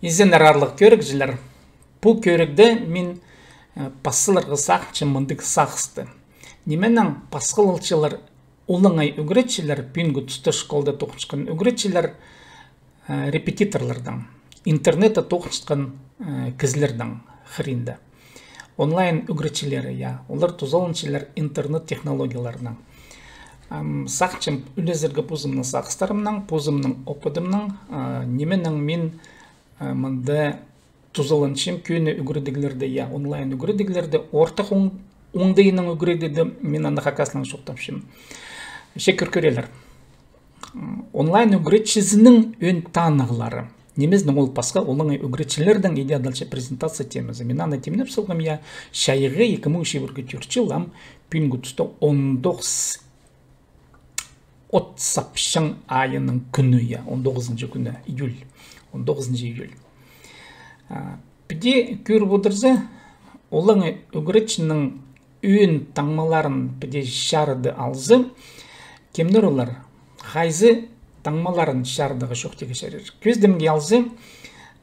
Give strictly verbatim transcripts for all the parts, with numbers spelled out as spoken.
Изеннер, аарлығ кӧрігҷілер. Пу кӧрігде мин, э, пас саларға сағынчам мындағ сағысты. Нименең пас салчалар олаңай ӱгретчілер, пӱӱнгі туста школада тоғынчатхан ӱгретчілер, э, репетиторлардаң, интернетте тоғынчатхан, э, кізілердең хыринда. Онлайн ӱгретчілері, я, олар тузаланчалар интернет технологияларынаң. Ам, сағынчам ӱлезерге позымның сағыстарымнаң, позымның опыдымнаң, э, нименең мин, э, мында тузаланчам кӧні ӱгредіглерді, я, онлайн ӱгредіглерді, ортых оң-, оңдайынаң ӱгредігді, мин аны хакас тілінең чоохтапчам. Че кӧр кӧрелер. М, онлайн ӱгретчізінің ӧӧн танығлары. Нимезінең ол пасха олаңай ӱгретчілердең, иди адалча презентация темазы. Мин аны тимнеп салғам, я, чайғы ікі муң чибіргі тӧрт чыл, ам пӱӱнгі туста он тоғыс от сапчаң айының кӱні, я, он тоғызынҷы кӱні, июль, он тоғызынҷы июль. А, піди кӧріп одырза, олаңай ӱгретчінің ӧӧн таңмаларын піди чарыды алза, кемнер олар, хайзы таңмаларын чарыдарға чоохтирға чарир. Кӧзідімге алза,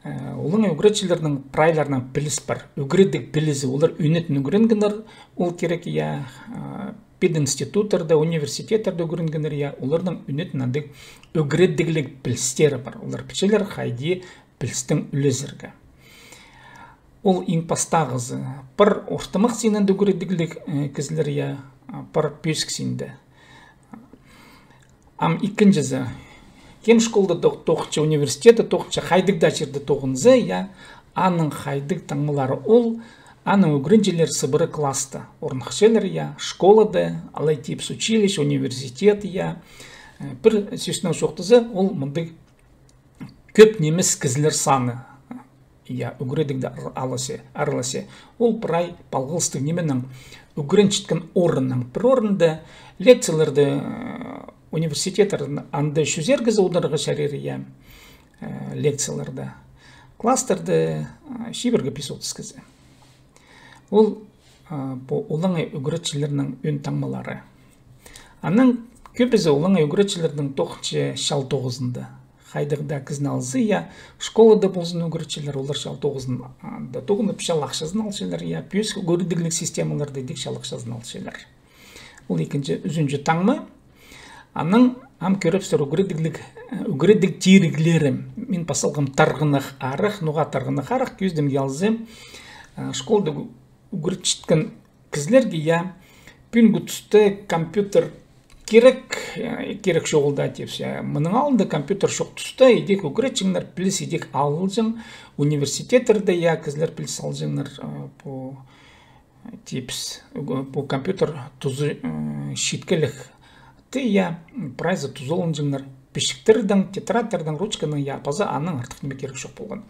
э, олаңай ӱгретчілернің прайларынаң піліс пар. Ӱгредіг пілізі, олар ӱнетін ӱгренгеннер, ол кирек, я, э, пединституттарда, университеттерде ӱгренгеннер, я, оларның ӱнетін андағ ӱгредігліг пілістері пар. Олар пілчелер, хайди пілістең ӱлезерге. Ол иң пастағызы. Пар ортымах синінде ӱгредігліг, э, кізілер, я, а, пар пӧзік синінде. Ам ікінҷізі. Кем школада тоғ-, тоғынча, университетте тоғынча, хайдағ даа чирде тоғынза, я, аның хайдағ таңмалары ол, аның ӱгренҷілері сыбыра класста орныхчалар, я, школада, алай тіпче училище, университет, я. Э, пір сӧснең чоохтаза, ол мындағ кӧп нимес кізілер саны, я, ӱгредігде ар-, аласа, араласа. Ол прай палғалыстығ нименең, ӱгренчеткен орыннаң. Пір орында лекцияларда, э, университеттерде анда чӱзер кізі одырарға чарир, я, э, лекцияларда. Класстарда, э, чибіргі пис-отыс кізі. Ол, а, пу олаңай ӱгретчілернің ӧӧн таңмалары. Анаң кӧбізі олаңай ӱгретчілернің тоғынча чал тоғызында. Хайдағ даа кізіні алза, я, школада ползын ӱгретчілер, олар чал тоғызында тоғынып, чал ахчазын алчалар, я, пӧзік ӱгредігліг системаларда идӧк чал ахчазын алчалар. Ол ікінҷі, ӱзінҷі таңма. Анаң ам кӧрібістер ӱгредігліг, э, ӱгредіг тиріглері. Мин пас салғам тарғынах арах, ноға тарғынах арах, кӧзідімге алза, э, школада ӱ-, ӱгретчеткен кізілерге, я, пӱӱнгі туста компьютер кирек, э, кирек чоғыл даа тіпче. Мының алнында компьютер чох туста, идӧк ӱгретчеңнер, піліс идӧк алылҷаң, университеттерде, я, кізілер піліс алҷаңнар, э, пу типс, пу компьютер тузы, э, читкелек. Ти, я, прайзы тузаланҷаңнар пічіктердең, тетрадьтардаң, ручканаң, я, паза аннаң артых ниме кирек чох полған.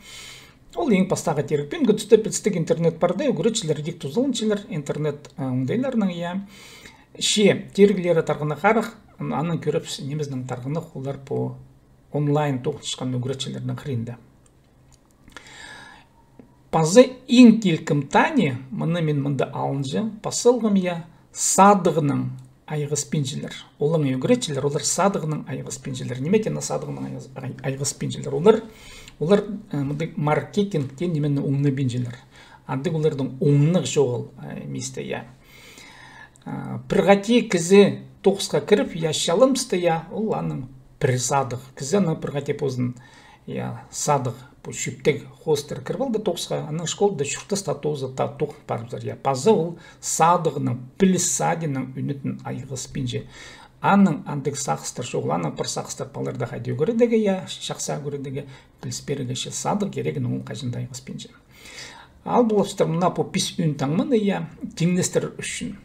Ол иң пастағы тиріг. Пӱӱнгі туста пілдістіг интернет парды, ӱгретчілер идӧк тузаланчалар интернет, э, оңдайларынаң, я. Че тиріглері тарғынах арах, ан-, анаң кӧрібіс, нимезінең тарғынах олар пу онлайн тоғынчатхан ӱгретчілернің хыринда. Паза иң килкім тани, мыны мин мында алынҷа пас салғам, я, садығынаң айғаспинчалар. Олаңай ӱгретчілер, олар садығынаң айғаспинчалар. Ниме теен садығынаң айғас-, ай-, айғаспинчалар? Олар, олар, э, мындағ маркетинг теен нимені оңнабинчалар. Андағ оларның оңнығ чоғыл, э, мисте, я. А, пір хати кізі тоғысха кіріп, я, чалымсты, я, ол аның пір садығ. Кізі аның пір хати позын, я, садығ, пу чӧптіг хоостыра кіріп алды тоғысха, анаң школада чуртаста тоғызы та тоғын парыбызар, я. Паза ол садығынаң, піліс садинаң ӱнетін айғаспинча. Аның андағ сағыстар чоғыл, аның пір сағыстар палаларны хайди ӱгредерге, я, чахсы ӱгредерге, піліс пирерге, че садығ кирегінең ол хаҷан даа айғаспинча. Ал полыбыстыр мына пу пис ӧӧн таңманы, я, тиңнестірер ӱчӱн.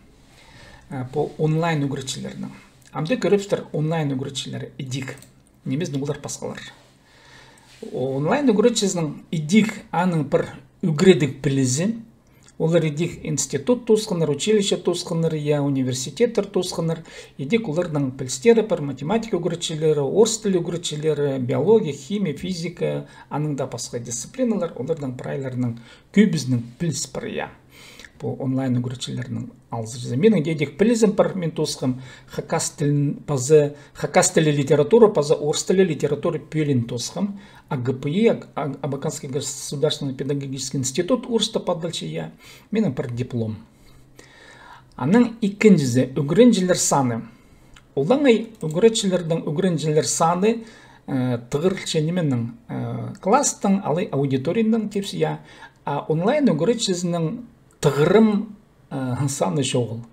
Э, пу онлайн ӱгретчілернең. Амды кӧрібістір онлайн ӱгретчілері идӧк. Нимезінең олар пасхалар. Онлайн ӱгретчізінің идӧк аның пір ӱгредіг пілізі. Олар идӧк институт тоосханнар, училище тоосханнар, я, университеттер тоосханнар. Идӧк оларның пілістері пар, математика ӱгретчілері, орыс тілі ӱгретчілері, биология, химия, физика, анаң даа пасха дисциплиналар, оларның прайларының кӧбізінің піліс пар, я. Пу онлайн ӱгретчілернің алызы. Минің дее идӧк пілізім пар, мин тоосхам хакас тілін паза, хакас тілі литература паза орыс тілі литература пӧлиин тоосхам. А Г П И, Аг-, Аг-, Абаканский государственный педагогический институт, орыстап адалча, я. Минің пар диплом. Анаң ікінҷізі, ӱгренҷілер саны. Олаңай ӱгретчілернің, ӱгренҷілер саны, э, тығырылча нименең, э, класстың, алай аудиторияның тіпче, я. А онлайн ӱгретчізінің тығырым, э, саны чоғыл.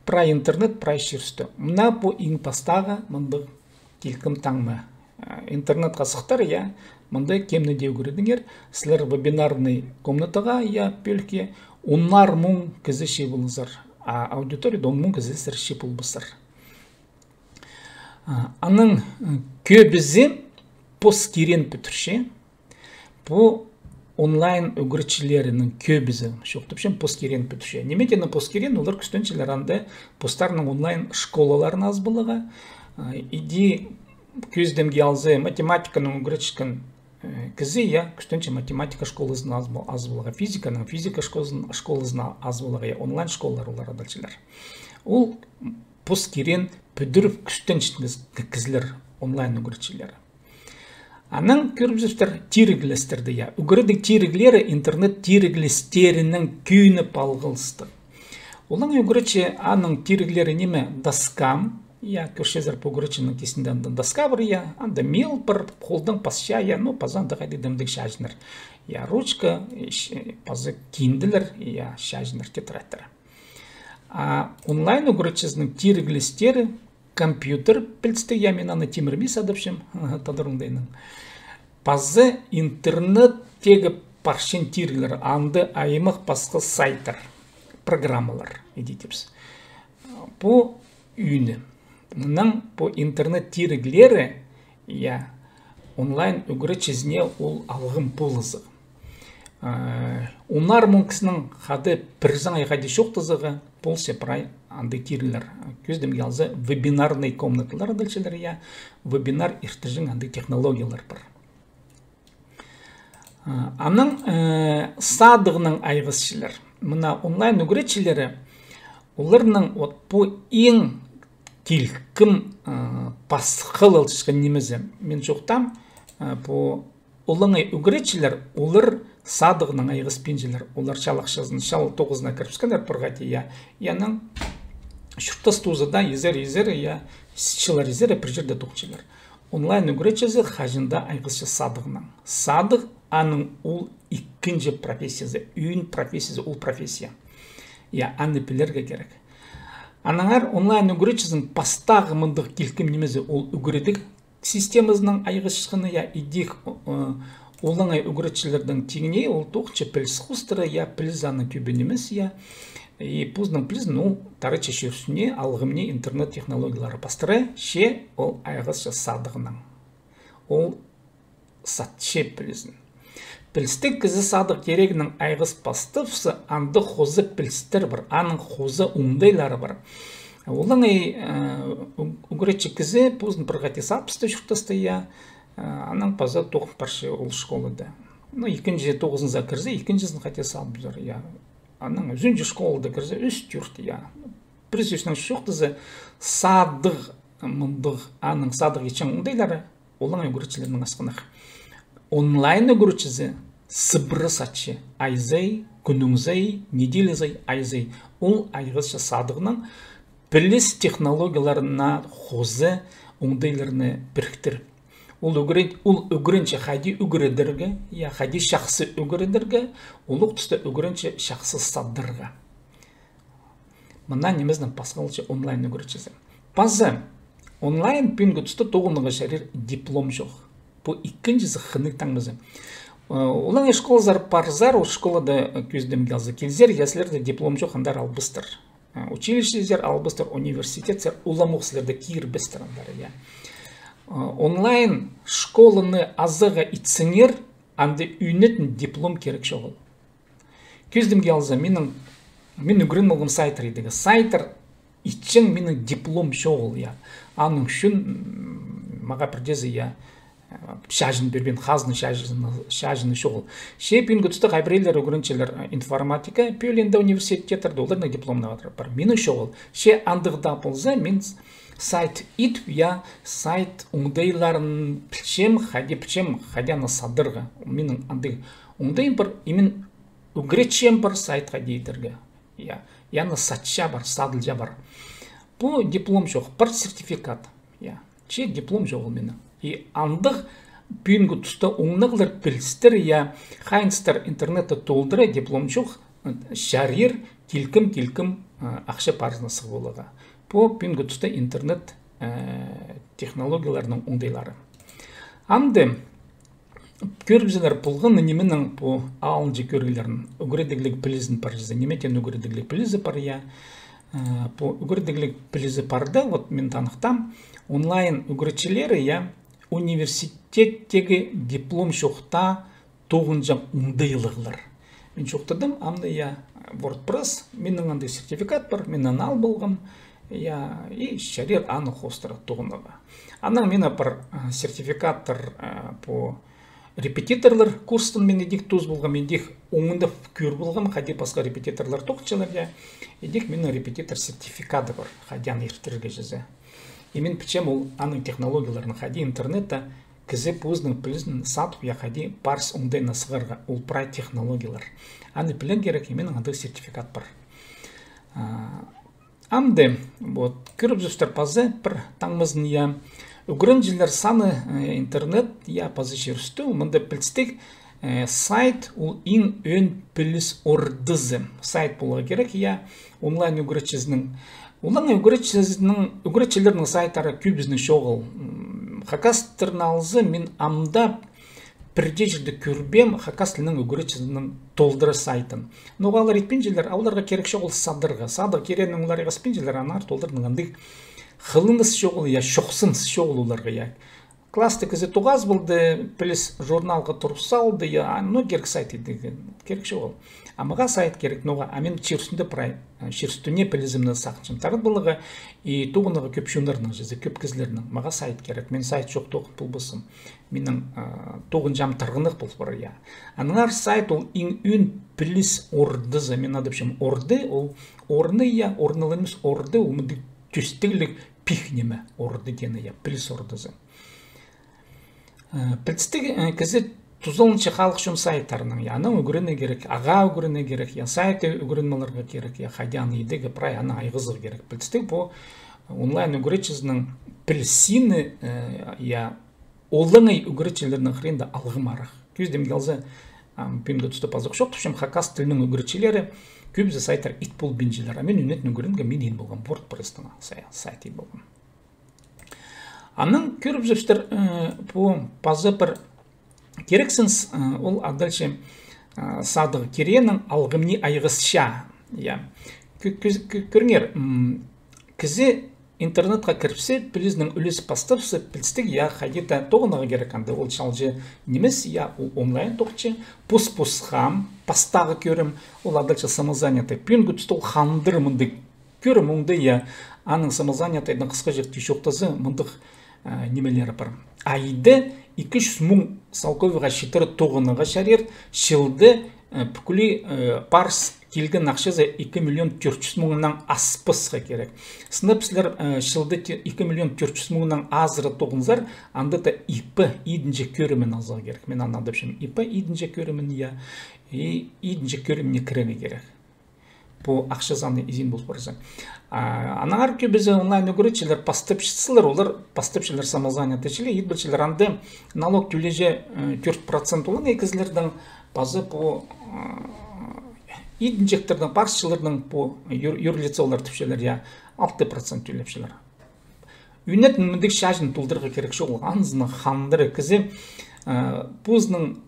Прай интернет, прай чир ӱстӱ. Мына пу иң пастағы мындағ килкім таңма. Э, интернетке сыхтар, я, мында кемні дее ӱгредіңер, сірер вебинарный комнатаға, я, пӧлікке, оннар муң кізі чыып аларзар, а аудиторияда он муң кізі сірер чыып албассар. А, аның, м, кӧбізі пос киреен пӱдірче, пу онлайн ӱгретчілерінің кӧбізі, чоохтапчам, пос киреен пӱдірче. Ниме теені пос киреен, олар кӱстенчелер анда постарының онлайн школаларын азып аларға. А, иди кӧзідімге алза, математиканың ӱгретчеткен, э, кізі, я, кӱстенче математика школазын азып, азып аларға, физиканың физика школазын, школазын азып аларға, я, онлайн школалар олар адалчалар. Ол пос киреен пӱдіріп кӱстенчеткен кізілер, онлайн ӱгретчілері. Анаң кӧрібізер тиріглестерні, я. Ӱгредіг тиріглері интернет тиріглестерінең кӧні палғалыстығ. Олаңай ӱгретчі, аның тиріглері ниме, доска, я, кӧрчезер, пу ӱгретчінің кистінде анда доска пар, я, анда мел пар, холдаң пасча, я, ну, паза анда хайди-да мындағ чазыннар. Я, ручка, паза кинделер, я, чазыннар, тетрадьтар. А онлайн ӱгретчізінің тиріглестері компьютер пілістіг, я, мин аны тимір мис адапчам, тадар оңдайнаң. Паза интернеттегі парчан тиріглер, анда аймах пасха сайттар, программалар, иди тіпчебіс. Пу ӱні. Мынаң пу интернет тиріглері, я, онлайн ӱгретчізіне ол алғым полызығ. Э, оннар муң кізінің хада пір саңай хайди чоохтазығы, полча прай андағ тиріглер. Кӧзідімге алза, вебинарный комнаталар адалчалар, я, вебинар иртірҷең андағ технологиялар пар. Э, анаң, э, садығнаң айғасчалар. Мына онлайн ӱгретчілері, оларның вот пу иң килкім, э, пасхалалчатхан нимезі. Мин чоохтаам, э, пу олаңай ӱгретчілер, олар садығнаң айғаспинчалар, олар чал ахчазын, чал тоғызына кірібіскеннер пір хати, я, я, анаң чуртас тооза даа изер-изер, я, сыхчалар изер, пір чирде тоғынчалар. Онлайн ӱгретчізі хаҷан даа айғасча садығнаң. Садығ аның ол ікінҷі профессиязы, ӧӧн профессиязы, ол профессия. Я, аны пілерге кирек. Аннаңар онлайн ӱгретчізінің пастағы мындағ килкім нимезі ол ӱгредіг системазынаң айғасчатханы, я, идӧк, э, олаңай ӱгретчілернің тиңіне ол тоғынча піліс хоостыра, я, піліс аны тӧбін нимес, я. И позының пілізін ол таритча чӧрісіне, алғымына интернет технологиялары пастыра, че ол айғасча садығнаң. Ол сатча пілізін. Пілістіг кізі садығ кирегінең айғас пастапса, анда хоза пілістер пар, аның хоза оңдайлары пар. Олаңай, э, ӱ-, ӱгретчі кізі позын пір хати садыбысты чуртаста, я, э, анаң паза тоғын парча ол школада. Ну, ікінҷі тоғызынзар кірзе, ікінҷізін хати садыбызар, я. Анаң ӱзінҷі школада кірзе, ӱс-тӧрт, я. Пір сӧснең чоохтаза, садығ, мындағ, аның садығ итчең оңдайлары, олаңай ӱгретчілернің асхынах. Онлайн ӱгретчізі сыбыра сатча, ай сай, кӱннің сай, неделя сай, ай сай. Ол айғасча садығнаң піліс технологияларына хоза оңдайларны піріктіріп. Ол ӱгрен-, ол ӱгренче хайди ӱгредерге, я, хайди чахсы ӱгредерге, ол ох туста ӱгренче чахсы садарға. Мына нимезінең пасхалалча онлайн ӱгретчізі. Паза онлайн пӱӱнгі туста тоғынарға чарир диплом чох. Пу ікінҷізі хынығ таңмазы. Э, олаңай школазар парзар, ол школада, э, кӧзідімге алза килзер, я, сірерде диплом чох, андар албастар. Э, училищезер албастар, университетсер уламох сірерді кирбестер андар, я. Э, онлайн школаны азаға итсеңер, анда ӧнетін диплом кирек чоғыл. Кӧзідімге алза, минің, мин ӱгреніп алғам сайттар идерге. Сайттар итчең минің диплом чоғыл, я. Аның ӱчӱн, м, мағаа пірдеезі, я, э, чазын пирбеен, хазна чазыны, чазыны чоғыл. Че пӱӱнгі туста хай пірелер ӱгренчелер, э, информатика пӧлиинде университеттерде, оларның дипломнары пар. Минің чоғыл. Че андағ даа полза, мин с-, сайт ит, я, сайт оңдайларын пілчем, хайди пілчем, хайди аны садарға. Минің андағ оңдайым пар, и мин ӱгретчем пар сайт хайди итерге. Я, я, аны сатча пар, садылча пар. Пу диплом чох, пар сертификат. Я, че диплом чоғыл минің. И андағ пӱӱнгі туста оңнағлар, пілістер, я, хайныстар интернетті толдыра, диплом чох, чарир килкім-килкім, а, ахча парызына сығып аларға. Пу пӱӱнгі туста интернет, э, технологияларының оңдайлары. Амды кӧрібізер полған нименің пу алынҷа кӧріглерін. Ӱгредігліг пілізін парза, ниме теен ӱгредігліг пілізі пар, я. Э, пу ӱгредігліг пілізі парда, вот мин таныхтаам, онлайн ӱгретчілері, я, университеттегі диплом чохта тоғынҷаң оңдайлығлар. Мин чоохтадым, амды, я, WordPress, минің андағ сертификат пар, мин аны ал полғам, я, и чарир аны хоостыра тоғынарға. Анаң минің пар, а, сертификаттар, а, пу репетиторлар курстың мин идӧк тоос полғам, идӧк оңдап кӧр полғам, хайди пасха репетиторлар тоғынчалар, я, идӧк минің репетитор сертификаты пар, хайди аны иртірерге чізе. И мин пілчем ол аның технологияларын, хайди интернетте кізі позының пілізін садып, я, хайди парыс оңдайына сығарға, ол прай технологиялар. Аны пілерге кирек, и минің андағ сертификат пар. А, амды, вот, кӧрібізер паза пір таңмазын, я, ӱгренҷілер саны, э, интернет, я, паза чир ӱстӱ, мында пілістіг, э, сайт ол иң ӧӧн піліс ордазы. Сайт поларға кирек, я, онлайн ӱгретчізінің. Олаңай ӱгретчізінің, ӱгретчілернің сайттары кӧбізінің чоғыл. М, хакастарны алза, мин ам даа пірдее чирде кӧрбеем хакас тілінің ӱгретчізінің толдыра сайтын. Ноға олар итпинчелер, а оларға кирек чоғыл садарға. Садығ кирегін олар айғаспинчалар, аннаңар оларның андағ хылыныс чоғыл, я, чохсыныс чоғыл оларға, я. Класста кізі тоғас полды, піліс журналға турып салды, я, а, ну, кирек сайт идерге, кирек чоғыл. А мағаа сайт кирек, ноға, а мин чир ӱстӱнде прай, а, чир ӱстӱне пілізімні сағынчам. Тағын поларға, и тоғынарға кӧп чоннарның чізе, кӧп кізілернің. Мағаа сайт кирек, мин сайт чох тоғын полбаспын. Минің, а, тоғынҷам тарғынах пол парар, я. Аннаңар сайт ол иң ӧӧн піліс ордазы, мин адапчам орда, ол орны, я, орны ла нимес, орда, ол мындағ тӧстігліг пик ниме, орда теені, я, піліс ордазы. Э, пілістіг, э, кізі тузаланча халых чон сайттарынаң, я, анаң ӱгренерге кирек, ағаа ӱгренерге кирек, я, сайтты ӱгреніп аларға кирек, я, хайди аны идерге, прай анаң айғазарға кирек. Пілістіг пу онлайн ӱгретчізінің пілізі, э, я, олаңай ӱгретчілернің хыринда алғым арах. Кӧзідімге алза, ам, пӱӱнгі туста пазох чоохтапчам, хакас тілінің ӱгретчілері кӧбізі сайттар ит полбинчалар. А мин ӱнетін ӱгренгем, мин ин полғам WordPress-тің сай-, сайт ит полғам. Анаң кӧрібізерзер, э, пу паза пір кирексінс, э, ол адалча, э, садығ кирегінің алғымны айғасча. Я. Кӧ-, кӧ-, кӧ-, кӧріңер, м, кізі интернетке кіріпсе, пілізінің ӱлезі пастапса, пілістіг, я, хайди-да тоғынарға кирек анда, ол чалҷы нимес, я, ол онлайн тоғынча, пос-посха, пастағы кӧрім, ол адалча самозанятый. Пӱӱнгі туста ол хандыр мындағ кӧрім оңдай, я, аның самозанятыйның хысхаҷах тіҷең чоохтаза, мындағ, а, нимелері пар. Айда ікі чӱс муң салковайға читіре тоғынарға чарир, чылда, э, пӱкӱле, э, парыс килген ахчазы ікі миллион тӧрт чӱс муңнаң аспасха кирек. Сынап сірер, э, чылда те-, ікі миллион тӧрт чӱс муңнаң азыра тоғынзар, анда даа ИП, идінҷі кӧрімін алза кирек. Мин аны адапчам ИП, идінҷі кӧрімін, я, и идінҷі кӧрімні кірерге кирек. Пу ахча саны изен пол парза. А, аннаңар кӧбізі онлайн ӱгретчілер пастапчалар, олар пастапчалар самозанятый чіли, ит полчалар анда налог тӧлеҷе, э, тӧрт процент олаңай кізілернің, паза пу, э, идінҷектернің, парысчыларның пу юр-, юрлицолар тіпчелер, я, алты процент тӧлепчелер. Ӱнетін мындағ чазын толдырарға кирек чоғыл, анзының хандыры кізі, э, позының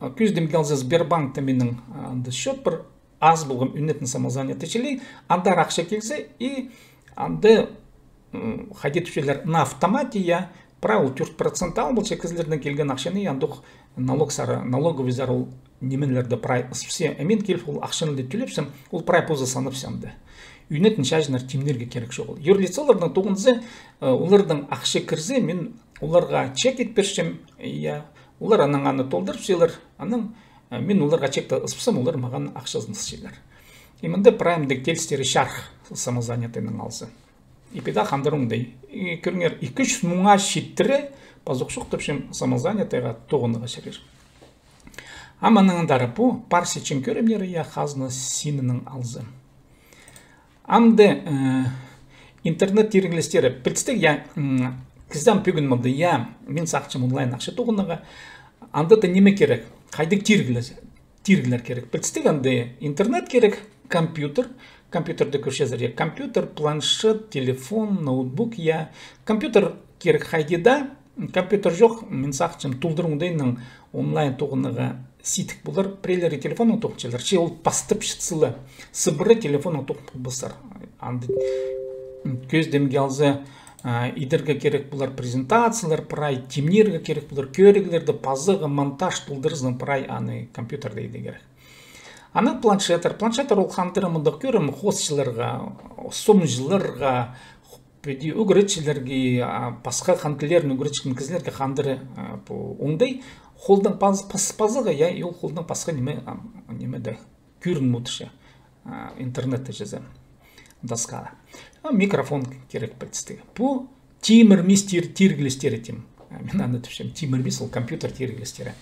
А, кӧзідімге алза, Сбербанкта минің, а, анда счёт пар, аз полған ӱнетін самозанятый чіли, андар ахча килзе, и анда, м, хайди тіпчелер, на автомате, я, прай ол тӧрт процент ал полча кізілердең килген ахчаны, андох налог сары, налоговый сары ол нимелерді прай ысыпча, а мин киліп ол ахчаны ла тӧлепчем, ол прай позы санапча анда. Ӱнетін чазыннар тимнерге кирек чоғыл. Юрлицоларның тоғынза, э, оларның ахча кірзе, мин Оларға чек ит пирчем, я, олар анаң аны толдырып салар, анаң, э, мин оларға чекті ысыпсам, олар мағаа ахчазын ысчалар. И мында прай мындағ тилістері чарых самозанятыйның алзы. И піди хандыр оңдай. И кӧріңер, ікі чӱс муңа читіре пазох чох тіпчем самозанятыйға тоғынарға чарир. Ам анаң андар пу пар сечен кӧрімнері, я, хазна синінің алзы. Амды, э, интернет тиріглестері. Пілдістіг, я, м, кізі ам пӱӱн малды, я, мин сағынчам онлайн ахча тоғынарға. Анда даа ниме кирек? Хайдағ тиріглес-, тиріглер кирек? Пілдістіг, анда интернет кирек, компьютер, компьютерде кӧрчезер, я, компьютер, планшет, телефон, ноутбук, я. Компьютер кирек хайди даа, компьютер чох, мин сағынчам, толдырығ оңдайнаң онлайн тоғынарға сидік полар, пірелері телефоннаң тоғынчалар, че ол пастап чатса ла, сыбыра телефоннаң тоғын полбассар. Анда, м, кӧзідімге алза, а, идерге кирек полар презентациялар, прай тимнирге кирек полар, кӧріглерді пазарға, монтаж толдырызынаң прай аны компьютерде иде кирек. Анаң планшеттер, планшеттер ол хандыра мындағ кӧрім хоосчыларға, сомҷыларға, піди ӱгретчілерге, а, пасха хан тіллерін ӱгретчеткен кізілерге хандыра, а, пу оңдай. Холдаң паз-, пас-, пазарға, я, и ол холдаң пасха ниме, а, ниме дее кӧрінмеҷек, а, интернетте чізе, доскада. А, микрофон кирек пілдістіг. Пу тимір мис тир-, тиріглестері тим. А, мин аны тіпчем, тимір мис, ол компьютер тиріглестері.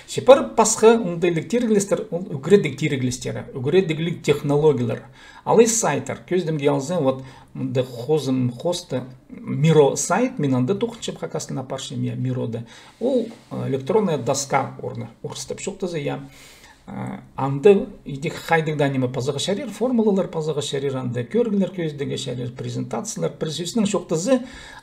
Че пар пасха оңдайлығ тиріглестер, ол ӱгредіг тиріглестері, ӱгредігліг технологиялар. Алай сайттар, кӧзідімге алза, вот, мында хозым, хоста, Миро сайт, мин анда тоғынчам, хакас тілінең апарчам, я, Мирода. Ол, э, электронная доска орны, орыстап чоохтаза, я. Э, анда идӧк хайдағ даа ниме пазарға чарир, формулалар пазарға чарир, анда кӧріглер кӧзідерге чарир, презентациялар, пір сӧснең чоохтаза,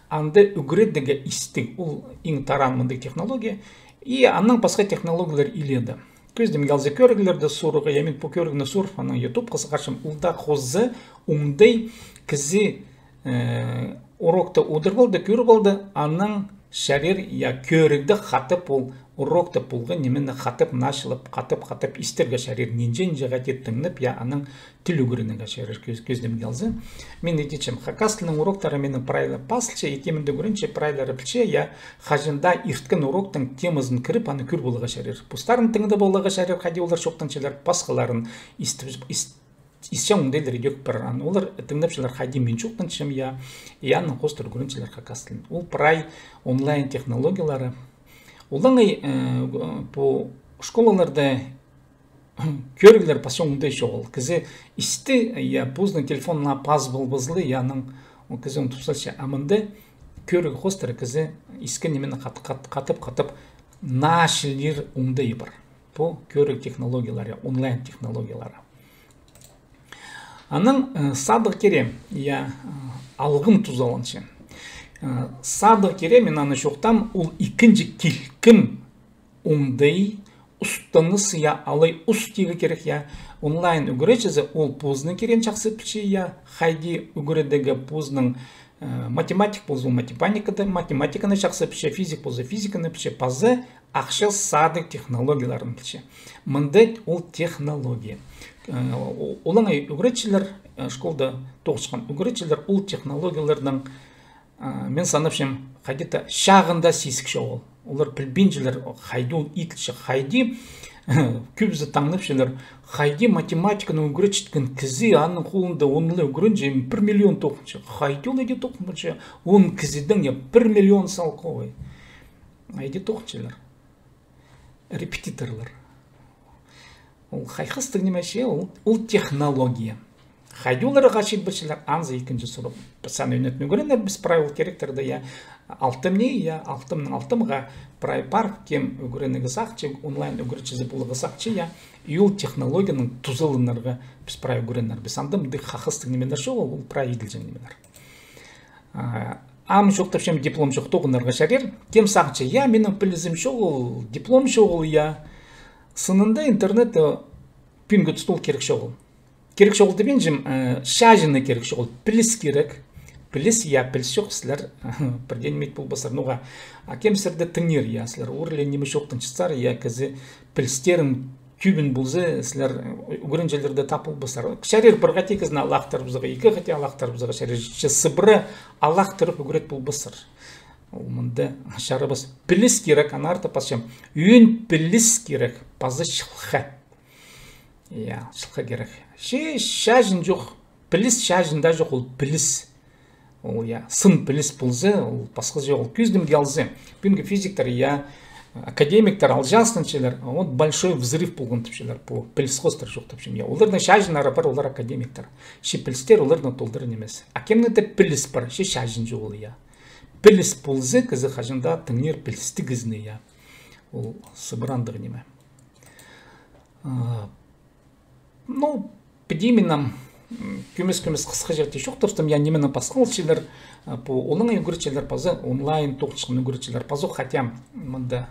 анда ӱгредерге истіг, ол иң тараан мындағ технология. И аннаң пасха технологиялар илееде. Кӧзідімге алза, кӧріглерді суурарға, я, мин пу кӧрігні суурып, анаң ютубха сығарчам, ол даа хоза оңдай, кізі, э, урокты одырып алды, кӧріп алды, анаң чарир, я, кӧрігде хатап ол урокта полған нимені хатап, началап, хатап, хатап истерге чарир, нинҷе-нинҷе хати тыңнап, я, анаң тіл ӱгренерге чарир, кӧз-, кӧзідімге алза. Мин идіпчем, хакас тілінің уроктары минің прай ла пазылча, итемінде ӱгренче, прайлары пілче, я, хаҷан даа ирткен уроктың темазын кіріп, аны кӧр поларға чарир. Постарын тыңнап аларға чарир, хайди олар чоохтанчалар, пасхаларын истіп, ис-, исчең оңдайлар идӧк пар. Аны олар тыңнапчалар, хайди мин чоохтанчам, я, я, анаң хоостыра ӱгренчелер хакас тілін. Ол прай онлайн технологиялары. Олаңай, э, пу школаларда кӧріглер пасчаң оңдай чоғыл. Кізі исті, я, позының телефонына пазып албаза ла, я, анаң, ол кізі ундуп салча. А мында кӧріг хоостыра кізі искен нимені хат-, хат-, хатап, хатап, началир оңдайы пар. Пу кӧріг технологиялары, онлайн технологиялары. Анаң, э, садығ кире, я, э, алғым тузаланча. Э, садығ кире, мин аны чоохтаам, ол ікінҷі килкім оңдай, устаныс, я, алай ус тирге кирек, я. Онлайн ӱгретчізі ол позының кирегін чахсы пілче, я, хайди ӱгредерге позының, э, математик полза, ол математикада, математиканы чахсы пілче, физик полза, физиканы пілче, паза ахча садығ технологияларын пілче. Мында ол технология. Э, о-, олаңай ӱгретчілер, э, школда тоғынчатхан ӱгретчілер ол технологияларның, э, мин санапчам, хайди-да чағында сизік чоғыл. Олар пілбинчелер, хайди ол иділче, хайди, кӧбізі таңнапчалар, хайди математиканы ӱгретчеткен кізі, аның холында он ла ӱгренҷі, пір миллион тоғынча. Хайди ол иди тоғынча, он кізідең, я, пір миллион салковай. А иди тоғынчалар. Репетиторлар. Ол хайхастығ ниме че, ол, ол технология. Хайди оларға читпечелер, анзы ікінҷі сурығ. Піс аны ӱнетін ӱгренербіс, прай ол керектерді, я, алтымны, я, алтымның алтымға прай пар, кем ӱгренерге сағынча, онлайн ӱгретчізі поларға сағынча, я, и ол технологияның тузаланарға піс прай ӱгренербіс. Анда мындағ хайхастығ нимелер чоғыл, ол прай иділҷең нимелер. А, ам чоохтапчам, диплом чох тоғынарға чарир. Кем сағынча, я, минің пілізім чоғыл, диплом чоғыл, я. Сынында интернетте пӱӱнгі туста ол кирек чоғыл. Кирек чоғыл тіпчем, э, чачына кирек чоғыл. Піліс кирек. Піліс, я, піліс чох, сірер пірдее ниме ит полбассар. Ноға, а кем сірерді тыңнир, я, сірер ӧрініп ниме чоохтанчатсар, я, кізі пілістерін тӧбін полза, сірер, э, ӱгренҷілерді тап полбассар. Чарир пір хати кізіні алахтырыбызарға, ікі хати алахтырыбызарға чарир, че сыбыра алахтырып ӱгрет полбассар. Ол мында чарабас. Піліс кирек, аннаңар таа пасчам. Ӧӧн піліс кирек, паза чылға. Я, чылға кирек. Че чаҷын чох. Піліс чаҷын даа чох, ол піліс. Ол, я, сын піліс полза, ол пасха чох, ол кӧзідімге алза. Пӱӱнгі физиктер, я, академиктер алҷаастанчалар, вот большой взрыв полған тіпчелер, пу піліс хоостыра чох тіпчем, я. Оларның чаҷыннары пар, олар академиктер. Че пілістер оларның толдыра нимес. А кемнің дее піліс пар, че чаҷын чох ол, я. Піліс полза, кізі хаҷан даа тыңнир пілістіг кізіні, я. Ол сыбыра андағ ниме. А, ну, піди мин ам, м, кӧмес-кӧмес хысхаҷахти чоохтапчам, я, нименең пасхалчалар, а, пу олаңай ӱгретчілер паза онлайн тоғынчатхан ӱгретчілер пазох, хотя мында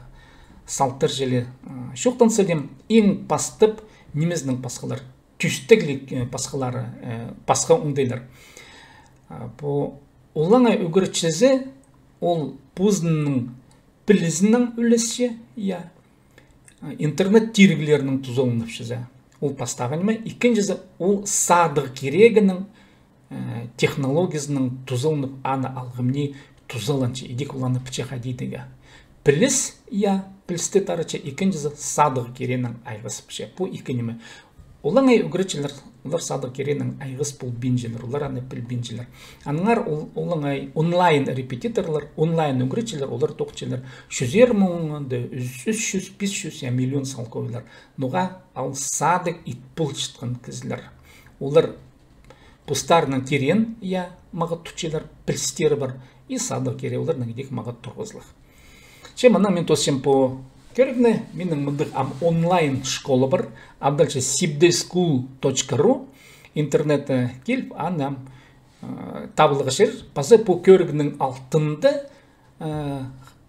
салтар чіли, а, чоохтанса даа, иң пастап нимезінең пасхалар, тӧстегліг, э, пасхалары, э, пасха оңдайлар. А, пу олаңай ӱгретчізі, ол позының пілізінең ӱлесче, я. Интернет тиріглерінең тузаланча. Ол пастағы ниме. Ікінҷізі, ол садығ кирегінің, э, технологиязынаң тузаланып, аны алғымни тузаланча. Идӧк ол аны піче хайди идерге. Піліс, я, пілісті таратча, ікінҷізі садығ киренең айғасча. Пу ікі ниме. Олаңай ӱгретчілер, олар садығ киренең айғас полбинчалар, олар аны пілбинчелер. Аннаңар ол, олаңай онлайн репетиторлар, онлайн ӱгретчілер, олар тоғынчалар чӱзер муң, анда ӱс, ӱс чӱс, пис чӱс, я, миллион салковайлар. Ноға? Ол садығ ит полчатхан кізілер. Олар постарының терең, я, мағат тутчалар, пілістері пар, и садығ кире оларның идӧк мағат турғызылых. Че мынаң мин тоосчам пу кӧрігні, минің мындағ ам онлайн школа пар, адалча сибдейскул точка ру, интернетте киліп, аны ам, э, табыларға чарир, паза пу кӧрігнің алтында, э,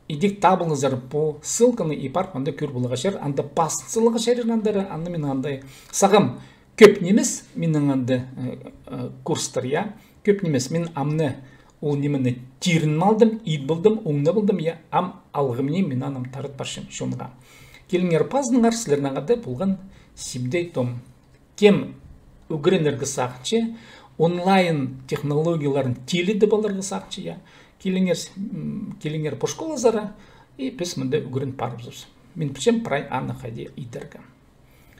идӧк табылыңзар пу ссылканы и парып, анда кӧр поларға чарир, анда пазын саларға чарир, андары, анда мин анда сағам кӧп нимес, минің анда, э, э, курстар, я, кӧп нимес, мин амны ол нимені тирін алдым, ит полдым, оңнап алдым, я, ам алғымни мин аны ам тарат парчам чонға. Киліңер пазыныңар, сірернең хада полған Сибдей Том. Кем ӱгренерге сағынча, онлайн технологияларын тилідіп аларға сағынча, я, киліңер, м, киліңер пу школазар, и піс мында ӱгрен парыбызарбыс. Мин пілчем прай аны хайди идерге.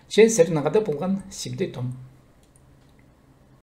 Че сірернең хада полған Сибдей Том.